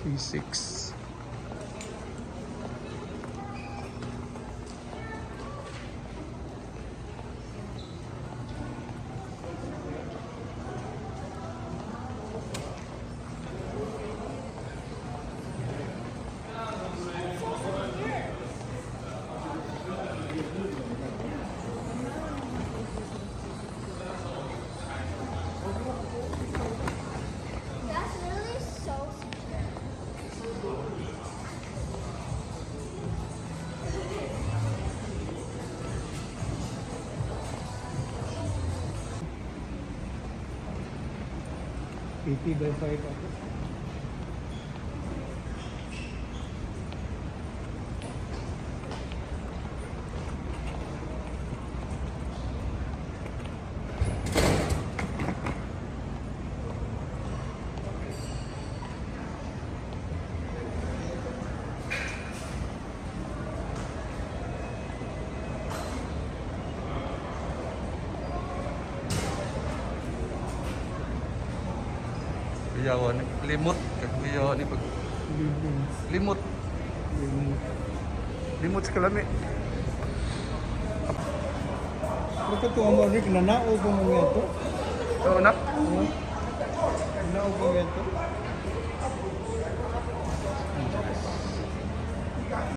P6. That's really so secure. 80 by 5 ako. Kuyawa ni limot kag kuyawa ni pag limot. Limot. Limot sa kalami. Pero ito ang mga nanaog ko mga ito. Ito na. Nanaog ko mga ito.